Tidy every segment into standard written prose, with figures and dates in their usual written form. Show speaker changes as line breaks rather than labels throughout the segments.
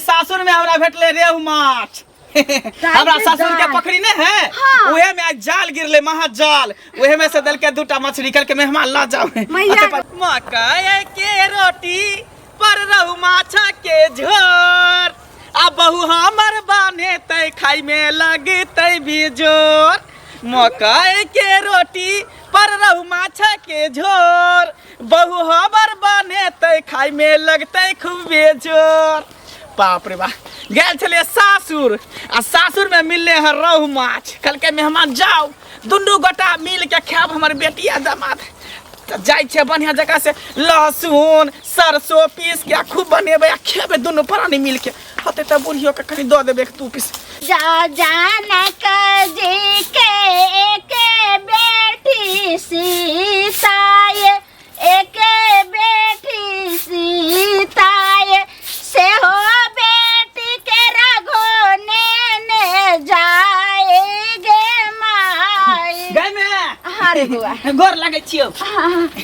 सासुर में हमरा भेटले रेहू माछ। हमरा ससुर के पकड़ी नहीं है।
हाँ।
उहे में आज जाल गिरले, महाजाल, उहे में से दल के दूटा मछली निकल के मेहमान ला जाओ।
मैया।
अच्छा, मकई के रोटी पर रहू माछ के झोर, आ बहु हमर बने तै खाई में लगतै बेजोर। मकई के रोटी पर रहू माछ के झोर, बहु हमर बने तै खाई में लगतै खूब बेजोर। बाप रे बाप, गेल छलियै सासुर, आ सासुर में मिलले हँ रहु माछ। कहलकै मेहमान जाओ दुनू गोटा मिल के खायब हमर बेटी आ दामाद। तऽ जाइ छियै बढ़िआँ जगह से लहसुन सरसों पीस के आ खूब बनेबै आ खेबै दुनू प्राणी मिल के। होतै तऽ बुढ़ियो के कनि दऽ देबै एक दू पीस।
जा जनक जी के एक बेटी सीता, एक बेटी सीता, से हो बेटी के रघो ने ने जाए गे माई।
गै में
हाँ रे बौआ।
गोर लगै छियौ।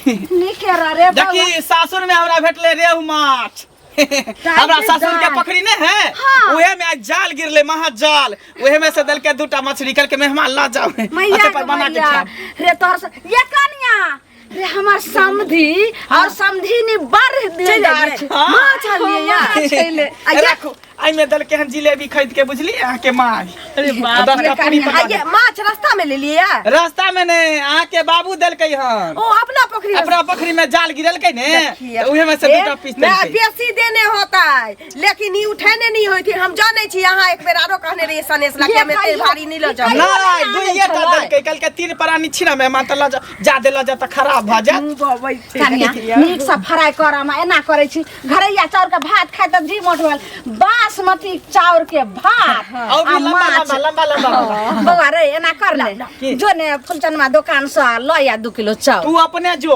नीके रह रे बौआ।
देखी सासुर में हमरा भेटले रेहू माछ। हमरा ससुर के पकड़ी नहीं है।
हाँ।
उहे में आज जाल गिरले, महाजाल, उहे में से दल के दूटा मछली निकल के मेहमान ला जाओ।
मैया
अच्छा, पर
गे
बना के
मैया।
खाएब।
रे तोहर ये कनिया रे, हमर समधी और समधिनी बड़ दिलदार छै।
हाँ।
माछ आनलियै या? माछ अइले।
आ राखू, एहिमे दल के हम जिलेबी खरीद के, बुझलिए अहाँ के माँ।
अरे बाप
दस टा पूरी
आ
पका
ये
देब।
माछ रास्ता में ले लिए?
रास्ता में नहीं, अहाँ के बाबू देलकै हन।
ओ अपना पोखरी में-
अपना पोखरी में जाल गिरलकै ने,
देखिए।
तऽ उहे में से
ए,
दूटा पीस
मैं
देलकै।
बेसी देने होता है, लेकिन ई उठेने नहीं होती। हम जाने छी, अहाँ एक बेर आरो कहने रहिए सनेस ला के
ये
हम एते
कहियो-
भारी नहीं ल जाब।
कहियो
नहीं,
नहि
दुइये टा
आनै छलै।
देलकै, कहलकै तीन प्राणी छी ने मेहमान, तऽ लऽ जाउ, जादे लऽ जाउ तऽ खराब भऽ जायत।
कनिया नीक से फ्राई कर। हम एना करै छी, घरैया चाउर के भात खाइ तऽ जी मोट भेल, बासमती चाउर के भात
और भी
आ
लंबा
माछ।
लंबा लंबा लंबा लंबा।
बौआ रे, एना कर ले।
की?
जो ने फुलचनमा दोकान से लऽ आ 2 किलो चाउर।
तू अपने जो,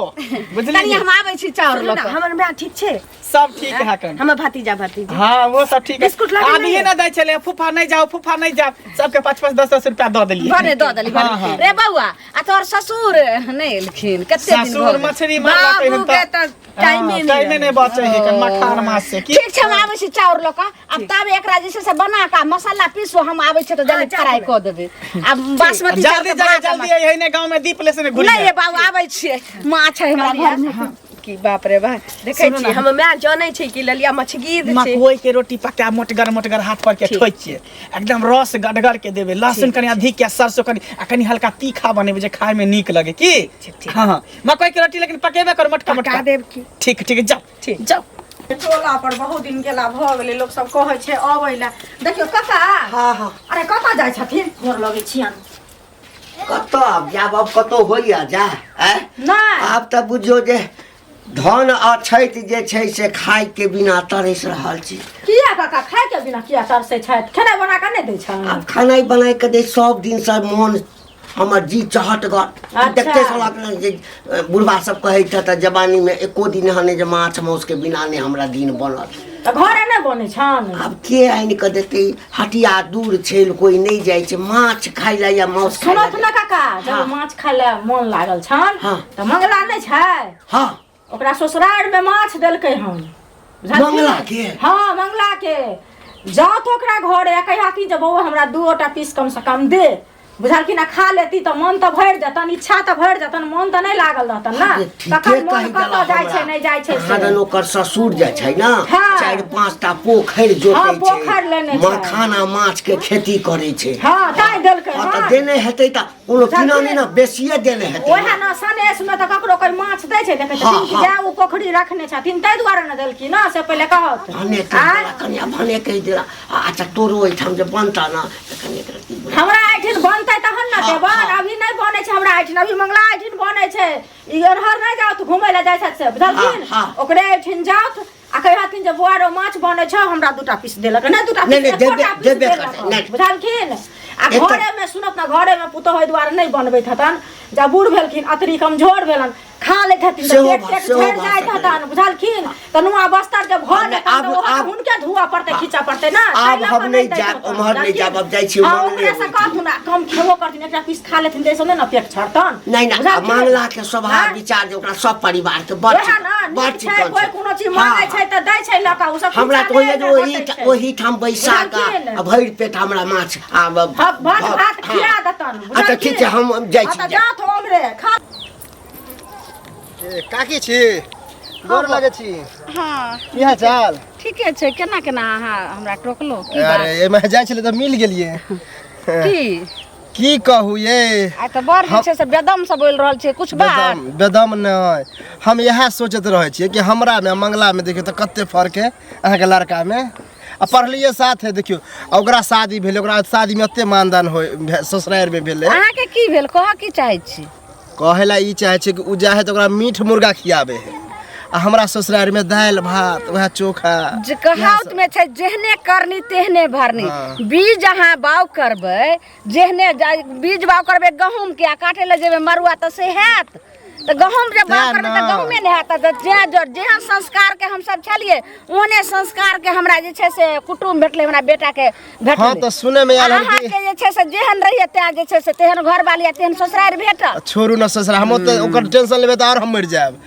बुझली?
कनिया, हम आबै छी चाउर लऽ कऽ।
हमर माय ठीक छै?
सब ठीक है कन।
हमर भतीजा भतीजी?
हाँ, वो सब ठीक है।
बिस्कुट लागे
अभी
नहीं?
ना दै छलै, फूफा नहीं जाओ, फूफा नहीं जाओ, सबके 5 5 10 10 रुपया दऽ देलियै।
भने दऽ देली भने।
हाँ, हाँ।
रे बौआ, आ तोहर ससुर नहि एलखिन? कते दिन भऽ
ससुर
गेल?
मछली मारलकै हन।
बाबू के तऽ टाइमे
हाँ,
नहि
टाइमे नहीं बचै है कन मखान माछ से की।
ठीक छै, हम आबै छी चाउर लऽ कऽ। आब ताबे एकरा जे छै से बना कऽ मसाला पीसू, हम आबै छी तऽ जल्दी फ्राई कऽ देबै आ बासमती चाउर
जल्दी
के
जाओ।
भात।
जल्दी यही ने गांव में दीप ले से ने घुरी।
नहि हे बाबू, आबै छियै, माछ है हमरा घर में।
की बाप रे बा, देखै
सुनू
छी
ना।
हमर माय जानै छै कि ललिया मछगीर छै।
मकई के रोटी पका मोटगर मोटगर हाथ पर के ठोक छियै, एकदम रस गढ़गर के देबै, लहसुन कनि अधिक के, सरसों कनि आ कनि हल्का तीखा बनेबै जे खाय में नीक लगे की। हाँ हाँ, मकई के रोटी लेकिन पकेबे कर मोटका मोटका।
पका देब की।
ठीक ठीक, जाओ।
ठीक।
जाओ।
टोला पर बहुत दिन गेला भऽ गेलै, लोक सब कहै छै अबै लए। देखियौ काका।
हाँ हाँ।
अरे कतऽ जाइ छथिन? गोर लगै छियनि।
कतऽ आब जायब? आब कतौ होइया जा आँय?
नहि।
आब तऽ बुझियौ जे धन अछैत जे छै से खाय के बिना तरसि रहल छी।
किया काका, खाय के बिना किया तरसै छथि? खेनाइ बना कऽ नहि दै छनि?
आब खेनाइ बनाय के दै, सब दिनसँ मोन हमर जी चहटगर। देखते सलक जे बुढ़बा सब कहै छथि तऽ जवानी में एको दिन एहन नहि जे माछ माउस के बिना नहि हमरा दिन बनल।
तऽ घरे नहि बनै छनि?
आब के आनि कऽ देतै? हटिया दूर छै, कोई नहि जाइ छै माछ खाय लए या माउस खाय
सुनत
लए।
ने काका, जब
हाँ।
माछ खाय लए मोन लागल छनि
हाँ।
तऽ मंगला नहि छै?
हाँ।
ओकरा ससुरार में माछ देलकै हन, बुझलखिन?
मंगला के?
हाँ, मंगला के। जाओ तो ओकरा घरे आ कहिया जे बौआ हमरा 2 टा पीस कम से कम दे, बुझलखिन? आ खा लेती तऽ मन तऽ भरि जेतन, इच्छा तऽ भरि जेतन, मन तऽ नहि लागल रहतन ने।
अरे ठीके
तखन मन
कहि
कतऽ
देला
जाइ छै?
हमरा।
नहि जाइ छै से।
कहाँ दन ओकर ससुर जे छै ने,
हाँ।
4 5 टा पोखरि जोतै
हाँ, पोखरि
छै,
लेने छै।
मखाना माछ के खेती करै छै।
हाँ, ताहि देलकै।
हाँ, तऽ
हन।
देने हेतै तऽ कोनो
बुझलखिन?
किनानी ने बेसिए देने हेतै।
ओएह ने, सनेस में तऽ ककरो कोई माछ दै छै, देखै
हाँ,
छथिन कि
हाँ।
जाय ओ पोखरी रखने छथिन ताहि दुआरे ने देलखिन ने, से पहिले कहत।
भने कहि
आँय?
देला कनिया, भने कहि देला। आ अच्छा, तोरो ओहिठाम जे बनता ने तऽ कनि एक रत्ती
हमरा एहिठिन बनतै तहन ने
हाँ,
देबन।
हाँ।
अभी नहि बनै छै हमरा एहिठिन, अभी मंगला एहिठिन बनै छै। ई अरहर नहि जाउत घुमै लए जाइ छथि से, बुझलखिन?
हाँ, हाँ।
ओकरे एहिठिन जाउत आ कहथिन जे बौआ रौ, माछ बनै छौ, हमरा दूटा पीस देलक नहि, दूटा
नहि,
पीस
नहि,
एकोटा
देबे-
पीस
देबे
देलक।
करतै, नहि।
बुझलखिन? आ
एक
घरे में सुनत ने, घरे में पुतोह एहि दुआरे नहि बनबैत हेतन जब बूढ़ भेलखिन अतरी कमजोर भेलन खा लैत हेथिन तऽ
सेहो
पेट
भऽ-
तेट
सेहो
झड़ि
भऽ
जाइत
सकैए।
हेतनि बुझलखिन तऽ नुआ बस्तर जब भऽ
आब-
जेतनि तऽ
आब-
ओहो
आब-
हुनके धुआ पड़तै खींचऽ पड़तै ने
आब
ताहि लऽ
हम
कऽ
नहि
दैत
जायब,
हेतनि,
ओम्हर नहि
बुझलखिन?
जायब, आब जाइ छी
हँ,
मंगले
ओकरे से
ओहिठाम।
कहथुन आ कम खेबो करथिन एकटा पीस खा लेथिन ताहिसँ नहि ने पेट छड़तनि
नहि नहि आ
बुझलखिन?
मंगला के स्वभाव
हँ?
विचार जे ओकरा सब परिवार के बड़
वएह ने
बड़
नीक छै
चिकन
कोइ
छै
कोनो चीज
हँ,
मांगै छै तऽ दै छै लऽ कऽ ओ सब
हमरा
पीछा
तऽ होइए
नहि
जे ओहि
हटै छै।
ओहिठाम बैसा कऽ
बुझलखिन?
आ भरि पेट हमरा माछ आ
हँ, भात भात खिया देतन
अच्छा ठीक छै हम जाइ
हँ
छी
तऽ जाथ ओमरे खा
ए, काकी छी गोर लगै छी
हँ
की हाल चाल
ठीके छै केना केना अहाँ हमरा टोकलो की
अरे
बात
एहिमे जाइ छलै तऽ मिल गेलियै
की
की कहू ये
आइ तऽ बड़ जे छै से बेदम से बोलि रहल छियै कुछ बात
बेदम बेदम नहि हम इएह सोचैत रहै छियै कि हमरामे आ मंगलामे देखियौ तऽ कते फर्क है अहाँके लड़कामे आ पढ़लियै साथे देखियौ आ ओकरा शादी भेलै ओकरा शादीमे एते मानदान होइ ससुरारिमे भेलै
अहाँके की भेल कहऽ की चाहै छी
कहै लए ई चाहै छै कि ओ जाइ है तऽ ओकरा मीट मुर्गा खियाबै है आ हमरा ससुरारिमे दालि भात वएह चोखा
जे कहावत में छै जेहने करनी तेहने भरनी
हाँ।
बीज अहाँ बाउ करबै जेहने बीज बाउ करबै गहूम के आ काटे लए जेबै मरुआ तऽ से हैत तऽ गहूम जे बाउ
तें
करबै तऽ
ने।
गहूमे नहि हैत तऽ जे जेहन संस्कार के हमसब छलियै ओहने संस्कार के हमरा जे छै से कुटुम्ब भेटलै हमरा बेटा के भेटलै
हँ तऽ सुनैमे आयल हन कि
अहाँके जे छै से जेहन रहियै तें जे छै से तेहन घरवाली आ तेहन ससुरारि भेटल
छोड़ू ने ससुरा हम ओते ओकर टेंशन लेबै तऽ आओर हम मरि जायब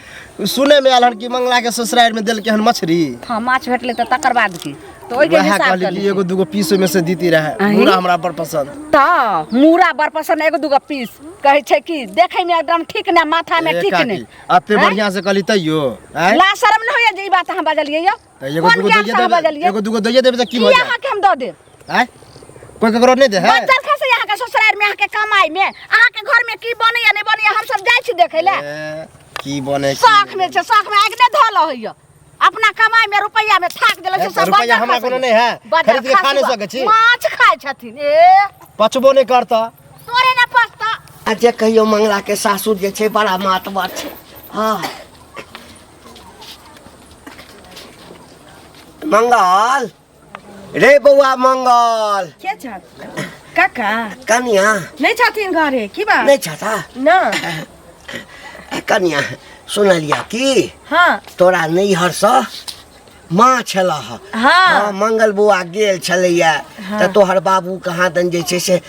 सुनैमे आयल हन कि मंगलाके ससुरारिमे देलकै हन मछरी
हँ माछ भेटलै तऽ तकर बाद की तऽ ओहिके
वएह
हिसाब
कहली कि
कऽ
एगो दूगो पीस ओहिमे से दीती रहै
अहीं?
मुरा हमरा बड़ पसंद
तऽ मूड़ा बड़ पसन्द एगो दूगो पीस कहै छै कि देखै मे एकदम ठीक ने माथा मे
ए
ठीक
काकी
ने
एते
आँय?
बढ़िया से कहली तैयो आँय
ला शरम न होइया जे ई बात अहाँ बजलियै यौ
तऽ एगो
कोन
दूगो
ज्ञान
दैये
से अहाँ
देबै
बजलियै
एगो दूगो दैये देबै तऽ की
की
भऽ जायत
अहाँके हम दऽ देब
आँय कोइ ककरो नहि दे है
बच्चल खसै अहाँके ससुरारि मे अहाँके कमाइ मे अहाँके घर मे की बनैया नहि बनैया हम सब जाइ छी देखै लए
ए, की बने की
शौख में छै शौख में आगि नहि धऽ होइया अपना कमाई में रुपैया में थाक देलक
ए,
छै सब
रुपैया
बज्जर
हमरा
खसै।
कोनो नहि है।
बज्जर
खरीद के खा नहि
खसुआ।
सकै छी।
माछ खाइ छथिन ए
पचबो नहि करता
तोरे ने पचता
आ जे कहियो मंगला के सासुर जे छै बड़ा मातबर छै हँ मंगल रे बौआ मंगल
के छथि काका
कनिया
नहि छथिन घरे की बात
नहि छथा
ना
कनिया सुनलिया की
हाँ
तोरा नैहरसँ माछ एलह हँ
हाँ
हाँ मंगल बौआ गेल छलैया तऽ तोहर बाबू कहाँ दन जे छै से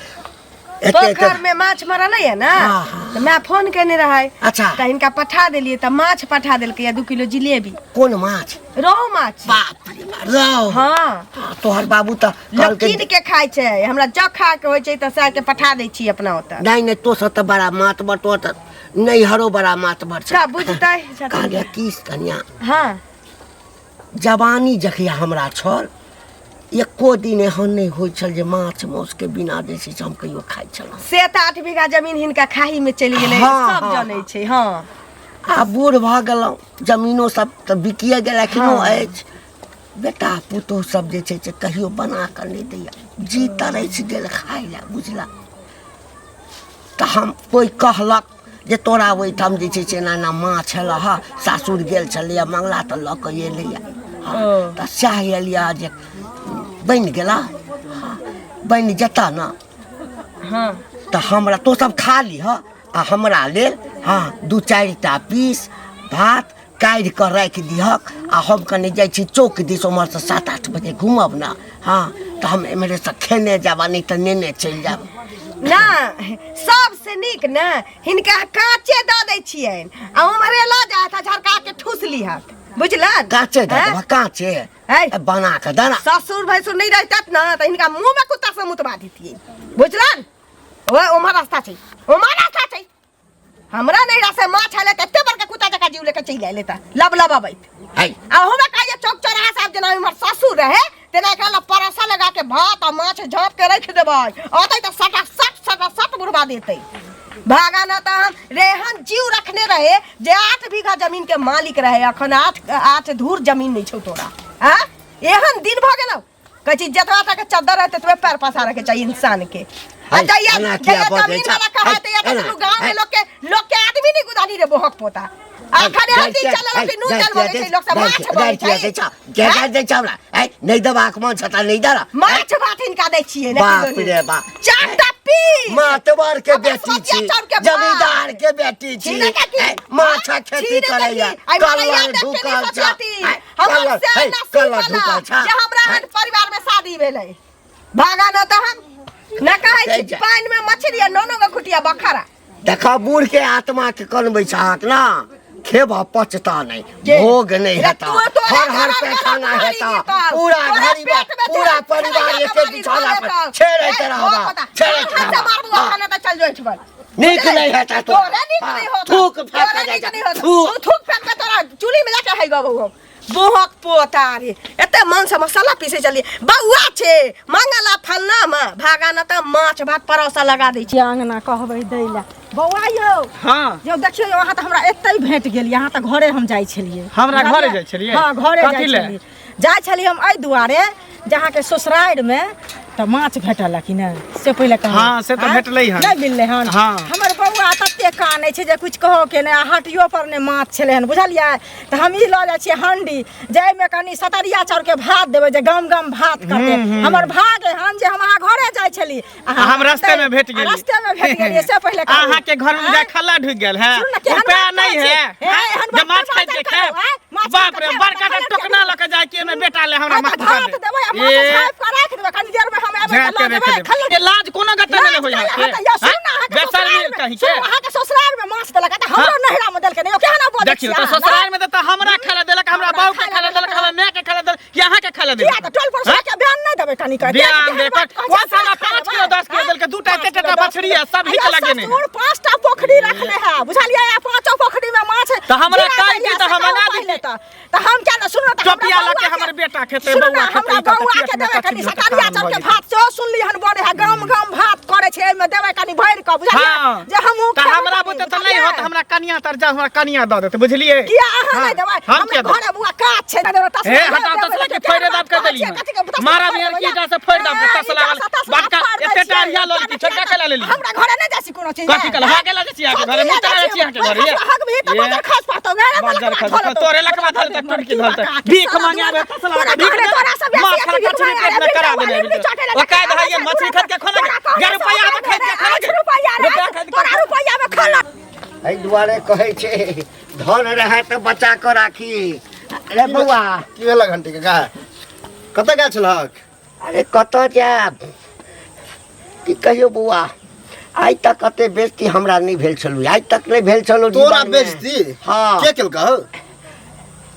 एते
पोखर में माछ मरल है ना
हाँ, हाँ।
तऽ माय फोन केने रहै
अच्छा।
तऽ हिनका पठा देलियै तऽ माछ पठा देलकै या 2 किलो जिलेबी
कोन माछ
रोहु माछ
बाप रे बाप, रौ
हाँ
हाँ, तोहर बाबू तऽ
लोक
कहलकै
कीन के खाइ छै हमरा जऽ खा के होइ छै तऽ सएह के पठा दै छी अपना ओतऽ
नहि नहि तो सब तऽ बड़ा मातबर तो तऽ नैहरो बड़ा मातबर छै
का बुझतै
कहलियै की कनिया
हाँ
जवानी जखिया हमरा छल एको दिन एहन नहि होइ छल जे माछ मासुके बिना जे छै से हम कहियो खाइ छलहुँ
से तऽ 8 बीघा जमीन हिनका खाही में चलि गेलै
हाँ,
सब
हाँ,
जनै छै हाँ
आ बूढ़ भऽ गेलहुँ जमीनो सब तऽ बिकिए गेल एखनो अछि बेटा पुतोह सब जे छै से कहियो बना कऽ नहि दैया जी तरसि गेल खाइ लए बुझला तऽ हम कोइ कहलक जे तोरा ओहिठाम जे छै से एना एना माछ एलह हँ सासुर गेल छलैए मंगला तऽ लऽ कऽ एलैए हँ तऽ सएह एलियै जे बनि गेला हँ बनि जेतह ने
हाँ
तऽ हमरा तो सब खा लिह आ हमरा लेल हँ 2-4 टा पीस भात काढ़ि कऽ राखि दिहक आ हम कनि जाइ छी चौक दिस ओम्हरसँ 7-8 बजे घूमब ने हँ तऽ हम एम्हरेसँ खेने जायब आ नहि तऽ नेने चलि जायब
ना सबसे नीक ने हिनका काँचे दऽ दै छियनि आ उम्हरे लऽ जायत आ झरका के ठूस लिहत बुझलन
काँचे दऽ
हैं?
देबह काँचे
है?
बना कऽ दऽ ना
ससुर भैंसुर नहि रहितत ने तऽ हिनका मुँह में कुत्ता से मुतबा दितियै बुझलन ओए उम्हर रास्ता छै उम्हर रास्ता छै हमरा नहीं रसे माछ आले त एते बड़का कुत्ता जका जीव लेके चलि आइले त लब लब अबैत
है
आ हमरा कहिए चौक चौराहा साहब जेना हमर ससुर रहे तेना एकरा ला परसा लगा के भात आ माछ झाँप के रख देबै अतै त सटा सट सटा सट बुढ़वा देतै भागा न त हम रेहन जीव रखने रहे जे 8 बीघा जमीन के मालिक रहे अखन 8 धूर जमीन नहीं छौ तोरा आ एहन दिन भ गेलौ कहै छी जतबा तक चद्दर है ततबे पैर पसारे के चाहिए इंसान के आ
है,
जहिया
एना किया
जहिया
बजै
जमीन
छह?
वाला कहा
है,
तहिया
एना,
तऽ गाँव में
है।
लोग के आदमी नहीं गुदानी रे बोहक पोता अखन एहन दिन चलल कि नून तेल बनै छै लोग सब माछ बनै छै
दै छै हमरा है नहि देबाक मन छता नहि दे
माछ भात हिनका दै छियै ने
बाप रे बाप।
चारिटा पीस
मातबर के बेटी
बासमतिया
छी
चाउर के भात।
जमींदार के बेटी छी
छीने के की?
ए, माछा खेती
छीने के
करैया
की? आई मलैया
कलर
देख के
ढुकल
नहीं
छा
सोचती।
ए,
हमर
कलर
से
हे,
नसीब
कलर
वाला
ढुकल छा
जे हमरा एहन परिवार में शादी भेलै भागा न तऽ हम न कहै छी
जा।
पानि में मछली आ नोनो के खुटिया बखरा
देखा बूढ़ के आत्मा के कनबै छहक ना खेबा पचता नहीं
के?
भोग नहीं
रे
हेता
तू तोरा
हर हर
घर
पे
में
खाना
मारी
हेता
गेतौ।
पूरा
तोरा
घरी
पेट में
पूरा
तेरा
परिवार
खेलैया
एके
के मारी
बिछौना पर
गेतौ।
छेड़ैत
ए,
रहबा
ओ पता।
छेड़ैत
हाथ से
रहबा
मारबू
हाँ।
अखन तऽ चल जो एठबन
नीक नहीं हेता तो
तोरे नीक नहीं होता
थूक फेंक
तोरे
के
नीक
जा
नहीं होता।
थूक
तू थूक फेंक के तोरा चूल्ही में जाके है गबौ हम बोहक पोता रे एते मन से मसाला पीसे चलिए बौआ छे मंगला फलना में भागा न त माछ भात परोसा लगा दै
छी अङ्गना कहबै दै लए बौआ यौ
हाँ
यौ देखियौ यौ अहाँ तऽ हमरा एतै भेट गेल अहाँ तऽ घरे हम जाइ छलियै
हमरा घरे
बुझलियै?
जाइ छलियै?
हँ घरे
कथी
जाइ
लए?
छलियै जाइ छलियै हम एहि दुआरे जे अहाँके ससुरारिमे तऽ माछ भेटल कि नहि से पहिले कहू
हाँ, से तऽ
आँय?
भेटलै हन।
नहि मिललै हन
हाँ।
हमर बौआ तते कानै छै जे कुछ कहऽ के नहि आ हटियो पर नहि माछ छलै हन बुझलियै तऽ हम ई लऽ जाइ छियै हंडी जाहिमे कनि सतरिया चाउरके भात देबै जे गम गम भात करतै हमर भाग हन जे हम अहाँ घरे जाइ छली
आ हम रास्ते में भेट गेली
रास्ते में भेट गेली से पहिले कहू।
अहाँ के घर में जा
आँय?
खल्ला ढुक गेल है
सुनू ने, केहन
रुपया
बात
नहीं
कहै
है
छी? हे, एहन
जे
बात
माछ
केना
खाइ के
करू,
खायब
आँय? माछ
बाप
खाइ
रे
के
बड़का
खायब,
टा टोकना लऽ के जाय कि एमे बेटा ले हमरा
आँय,
माछ
तऽ भात देबै आ माछ
ए,
झाँपि कऽ राखि देबै कनि देर में हम एबै
झाँपि
तऽ लऽ
के राखि
जेबै
देबै।
खल्ला
ए, लाज कोनो गते नहि होय
लाज
अहाँके
कहिया हेतै? यौ, सुनू ने, अहाँके
बेसर
ससुराल
मिल
में-
कहीं के
सुनू, अहाँके ससुराल में माछ देलक तऽ हमरो नैहरा में देलकै नहि यौ, केहन बजै
देखियौ
छियै
तऽ
अहाँ,
ससुराल में तऽ हमरा खाय देलक हमरा बाऊ के खाय देलक हमरा माय के खाय देलक कि अहाँ के खाय
किया
देलक
तऽ टोल पड़ोस के बयान नहि देबै कनि कऽ
बयान दे पर कोन सा हमरा 5 किलो 10 किलो देलकै दूटा एते टा मछली है सब ही के लगे नहीं
ससुर पांचटा पोखरी रखने है बुझलियै आ पांचो पोखरी में माछ
तऽ हमरा
गिरा
कहै
दैया
की तऽ
से
हम
कहू
मना
पहिले
दी।
तऽ तऽ हम क्या ने सुनू तऽ हमरा
टोपिया लऽ के
बौआ
हमर बेटा खेतै
सुनू ने,
बौआ खेतै
हमरा
ई कहतै
बौआ के
पेट में
देबै
कथी
कनि
होतै,
सतरिया
काम
चाउर
भऽ
के
जेतै।
भात सेहो सुनली हन बने है गाम गाम भात करै छै एहिमे देबै कनि भरि कऽ बुझलियै
हाँ।
जे हमहूँ
तऽ
खेबै
हमरा
कनि,
बुते तऽ नहि
बुझलियै?
होत हमरा कनिया तर जा हमरा कनिया दऽ देतै बुझलियै
किया अहाँ
हाँ,
नहि देबै
हम
हमरा
किया देबै?
घरे बौआ काज छै नहि देबै तसला
हे हटाओ
देबै,
तसला के
केहन
फोड़े
बात
दाब के
कहै
देली
छियै, कथी के तसला
मारा
फोड़ि
बिहार
देबै?
की ईटा से फोड़ि दाब के
ए,
तसला
ईटा
वाला
से तसला
बड़का
फोड़ि दै
एते टा
छियै,
अरिया लऽ लेलकी छोटका के लऽ लेली
हमरा घरे नहि जाइ छी कोनो चीज
कथी कहल हाँ गेला जाइ छी अहाँके घरे मुँह चला जाइ छी अहाँके घरे
हक भी तऽ
ये।
बजर खस पातो गए
बजर खस तोरे लकवा धल तक टुटकी धल तक भीख मांगे आबे तसला वाला भीख दे माछ खा कचरी पेट में करा देने ओ कह दे ये मछली खरीद के खोला के रुपया में खरीद के खोला के
रुपया
रुपया खरीद के
तोरा रुपया में खोला
एहि दुआरे कहै छै धन रहए तऽ बचा कऽ राखी अरे बौआ
की भेलक घंटी के का कतऽ गेल छलहक
अरे कतऽ जायब की कहियौ बौआ आइ तक कते बेजती हमरा नहि भेल छलू आइ तक नहि भेल छलू
तोरा
जीवनमे।
बेजती
हाँ
के केलकौ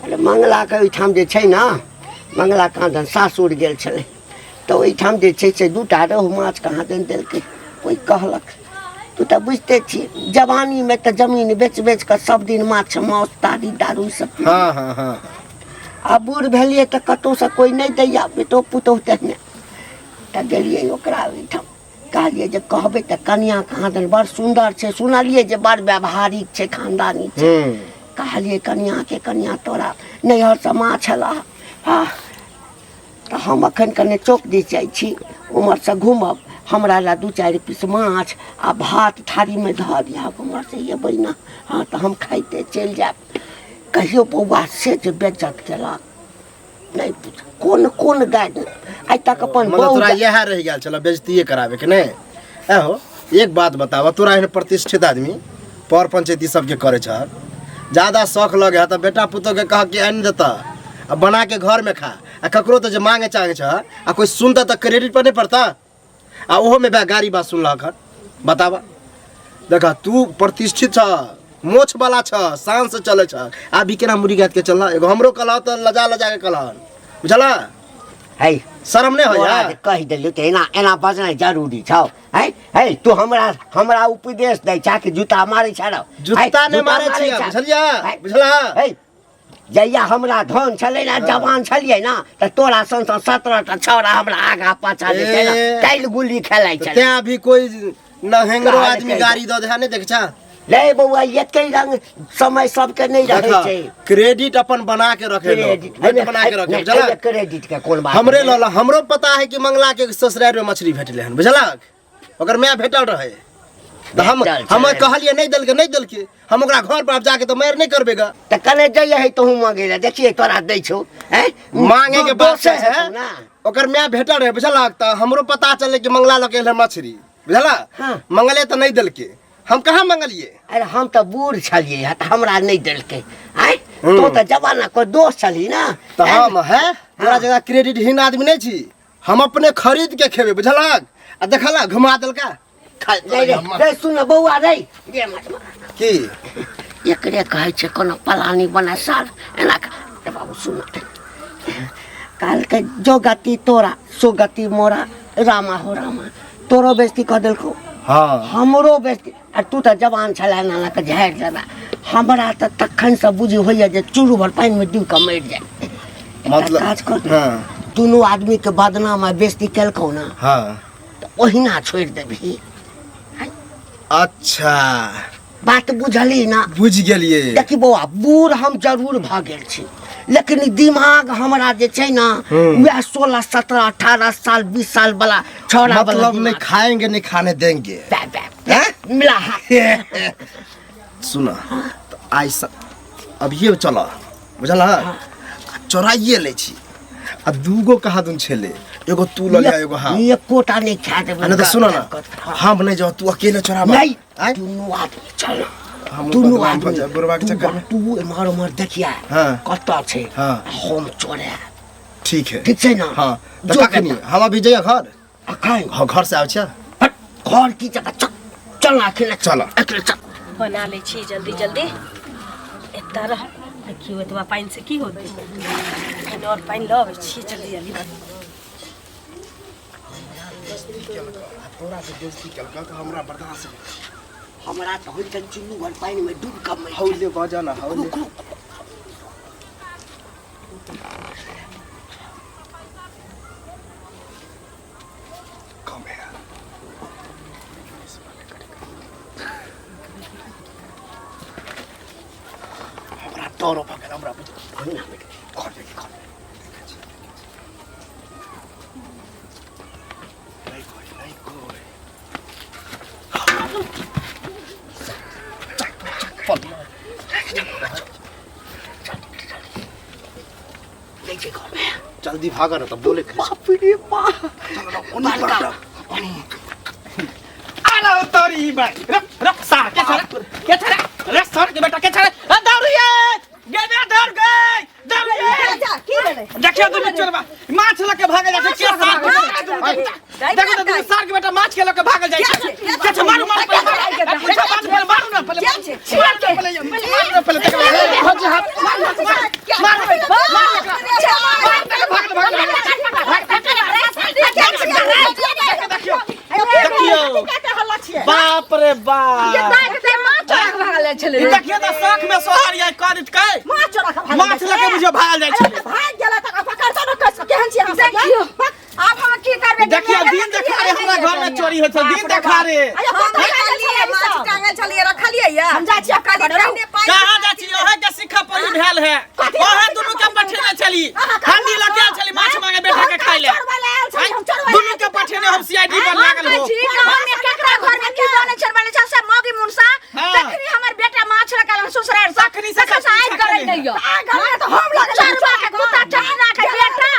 अरे मंगलाके ओहिठाम जे छै ने मंगला कहाँ दन सासुर गेल छलै तऽ ओहिठाम जे छै से दूटा रोहु माछ कहाँ दन देलकै कोइ कहलक तू तऽ बुझिते छी जवानीमे तऽ जमीन बेच बेच कऽ सब दिन माछ माउस तारी दारू सब पी
हाँ हाँ हाँ
आ बूढ़ भेलियै तऽ कतहुसँ कोइ नहि दैया बेटो पुतोहु तेहने तऽ गेलियै ओकरा ओहिठाम कहलियै जे कहबै तऽ कनिआँ कहाँ दन बड़ सुन्दर छै सुनलियै जे बड़ व्यवहारिक छै खानदानी छै कहलियै कनिआँके कनिआँ तोरा नैहरसँ माछ एलह हँ तऽ हम एखन कने चौक दिस जाइ छी उम्हरसँ घूमब हमरा लए दू चारि पीस माछ आ भात थारीमे धऽ दिहक उम्हरसँ एबै ने हँ तऽ हम खाइते चलि जायब कहियो बौआ से जे बेज्जत केलक नहि पूछ कोन कोन गाय आइ तक अपन
मतलब
बहु
तोरा इएह रहि गेल छल बेजतिए कराबे के नहि एहो एक बात बताबऽ तोरा एहन प्रतिष्ठित आदमी पर पंचायती सबके करै छह ज्यादा शौक लगे है तऽ बेटा पुतोह के कह कि आनि देतऽ आ बना के घर में खा आ ककरो तऽ जे मांगे चाहे छह आ कोई सुनता तऽ क्रेडिट पर नहीं पड़ता आ ओहो में बा गाड़ी बात सुनलक हन बताबऽ देखा तू प्रतिष्ठित छ मोछ वाला छ शान से चले छ आबी केना मुड़ी गात के चलना एगो हमरो कहला तऽ लजा लजा के कहला बुझला
है
शर्म नहीं
तोरा
होइया
जे कहि देलियौ तऽ एना एना बजनाइ जरूरी छौ है है तू हमरा हमरा उपदेश दै छा कि जूता मारै छा रौ
जूता नहि मारै छियै बुझलियै बुझला
है जहिया हमरा धन छलै ने जवान छलियै ने तऽ तोरा सन सन 17 टा छौड़ा हमरा आगा पाछा जे छै ने
ए।
टाइल गुल्ली खेलाइ
तऽ
छलै
तें अभी कोई नहेंगरो
कहल
आदमी
छै।
गाड़ी दऽ दे नहीं देख छा
रे बौआ एके रंग समय सबके नहि रहै
देखा
छै
क्रेडिट अपन बना के रखे
क्रेडिट
क्रेडिट बना के रखे बुझलक
क्रेडिट के कोन बात
हमरे लल हमरो पता है कि मंगला के ससुराल में मछली भेटले हन बुझलक ओकर माय भेटल रहे तऽ हम
भेटल
हम
छै।
कहलियै नहि देलकै नहि देलकै हम ओकरा घर पर आब जाके तऽ मारि नहि करबै गा
तऽ कने जइए है तोहूँ मांगे लए देखिए तोरा दै छौ हैं
मांगे के बात
दोसे
है
हेतौ ना
ओकर माय भेटल रहे बुझलक तऽ हमरो पता चललै कि मंगला लऽ के एलै मछली बुझला
हाँ।
मंगले तऽ नहि देलकै हम कहाँ मंगलिए
अरे हम तऽ बूढ़ छलियै हँ तऽ हमरा नहि देलकै आँय तो तऽ जमाना को दोस्त छली ना
तऽ हम है तोरा जगह क्रेडिटहीन आदमी नहि छी हम अपने खरीद के खेबै बुझलक आ देखला घुमा देलका
रे रे रे सुन न बौआ रे रे मत मार।
की
एकरे कहै छै कोनो पलानी बना साल एना रे बाबू सुन कहलकै जो गति तोरा सो गति मोरा रामा हो रामा तोरो बेइज्जती कऽ देलकौ
हाँ
हमरो बेइज्जती आ तू तऽ जवान छला नाना के झाड़ि देबा हमरा तऽ तखनसँ बुझि होइए जे चूरू भर पानिमे डूबि कऽ मरि जाय एकटा
मतलब-
काज कर
हाँ।
दुनू आदमीके बदनाम आ बेइज्जती केलकौ ने
हाँ
तऽ ओहिना छोड़ि देबही
अच्छा
बात बुझली ना
बुझि गेलिए
देखी बौआ बूढ़ हम जरूर भऽ गेल छी लेकिन दिमाग हमरा जे छै ना वएह 16 17 18 साल 20 साल वाला छौड़ा वाला
मतलब नहीं
दिमाग।
खाएंगे नहीं खाने देंगे
बे, बे, बे, मिला हाथ
सुना तऽ आइ अभिये चल बुझल चोराइए लै छी आ दूगो कहाँ दुन छेले एगो तू लऽ लिया एगो हम
एकोटा नहीं खा देबै
आ नहीं तऽ सुन ना हम नहीं जाओ तू अकेले चोराबा
नहीं
आँय?
दुनू आदमी चल
हम
दुनू
बदनाम
आदमी
भऽ जायब बुढ़बा के
तू
चक्कर में।
तू एम्हर उम्हर देखिया
हाँ।
कतऽ छै
हाँ।
आ हम चोरायब
ठीक है
ठीक छै ना
हाँ तऽ
जो
कखनी हम अभी जइए घर
अखन
हाँ घर से आबै छियै
हट, घर की जगह चल चल ना अकेले
चल।
अकेले चल
बना लै छी जल्दी जल्दी एतऽ रह देखियौ एतबा पानिसँ की होतै एखन आओर पानि लऽ अबै छी जल्दी जल्दी
तोरा से दोस्ती केलका तऽ हमरा बर्दाश्त नहि
हमरा तऽ होइ छै चुल्लू भर पानि में डूब कऽ मरि
हौले बजा ना हौले
रुक रुक
कम है हमरा डर भऽ गेल हमरा बुझ घर देखी घर नहीं कोई नहीं कोई
लै छै घर में
जल्दी भागा ना तब बोले
बाप रे बाप बड़का
अरे तोरी भाई रख रख सार के छरे के छरे रे सार के बेटा के छरे अ दौड़िए गे बे दौड़ गए दौड़िए
की भेलै
देखियो दुनू चोरबा माछ लके भागल जाइ छै के सार के बेटा? देखो तो दुनू सार के बेटा माछ के लके भागल जाइ छै के छै मारू मारू पहिले मारू पूछा बात पहिले मारू ना पहिले मारू ना पहिले मारू ना पहिले तकर बाद भौजी हाथ मारू मारू मारू मारू भागल भागल देखियो देखियो बाप रे बाप ई देखियो तऽ शौख में सोहर या कर कै माछ लके बुझियो भागल जाइ छै
देखियो आब हम की करबै
देखियो दिन देखारे हमरा घर में चोरी होइ छै दिन देखारे
माछ टांगल छलियै रखलियै या
हम जाइ छियै
कहलियै पहिने पानि
कहाँ जाइ छी ओहे के सिखा पड़ी भेल है ओहे दुनू के पठेने छली हंडी लके आयल छली माछ मांगे बेटा के खाइ ले दुनू के पठेने हम सीआईडी पर लागल हो
छी गाँव में केकरा घर में की बनै छै बनै छै से मौगी मुनसा
हाँ।
तखनी हमर बेटा माछ रखल ससुराल से
तखनी से
तखन से आबि
पीछा
गरै नहि यऽ
हम
चोरबा के कुत्ता चटना के बेटा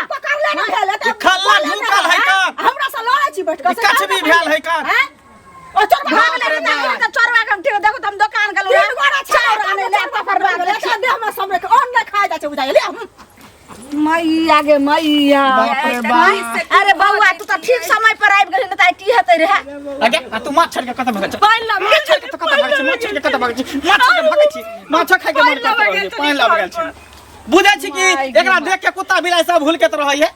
ई खल्ला ढुकल है का
हमरा से लड़ै छी बैठ
ई कछबी भेल है का
ओ चोरबा
भागले रे देखियो तऽ चोरबा के हम ठीक देखो तऽ हम दोकान गेलहुँ
तीन गोरा
चाउर आनै लए तकर बाद
देह देह में सब के अन्न नहि खाइ जाइ छै बुझाइ ले
मैया गे मैया
बाप रे बाप।
अरे बौआ तू तऽ ठीक समय पर आबि गेलही नहि तऽ आइ की हेतै रहे
अगे आ तू माछ छोड़ के कतऽ भागै छै माछ छोड़ के तऽ कतऽ भागै छै माछ छोड़ के कतऽ भागै छै माछ छोड़ के भागै छी माछ खाइ के मन करैत रहै छै पानि लाबि गेल छै बुझै छी कि एकरा देख के कुत्ता बिलाइ सब हुलकैत रहै है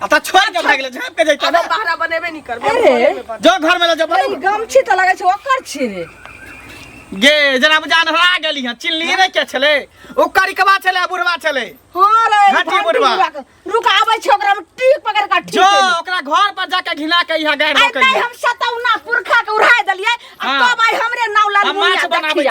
आ तऽ छोड़ के भागि गेलै झाँपि के जैतै ने
बहरा बनेबे नहीं करबै
अरे
जो घर में ले जो
ई गमछी तऽ लगै छै ओकर छी रे
गे जना बुझान हरा गेली हँ चिल्ली रे के छलै ओ करिकवा छलै आ बुढ़वा छलै
हाँ रे
घाटी
घंटी
बुढ़वा।
बुढ़वा के। रुक आबै छै ओकरा में टीक पकड़ के ठीक
जो
केली।
ओकरा घर पर जाके घिना के यहाँ गाड़ि
आइ
रोकै
नहि हम सतौना पुरखा के उड़ाय देलियै आ
हाँ।
तब आइ हमरे नाव
हम माछ
लाल
बनाबै छी।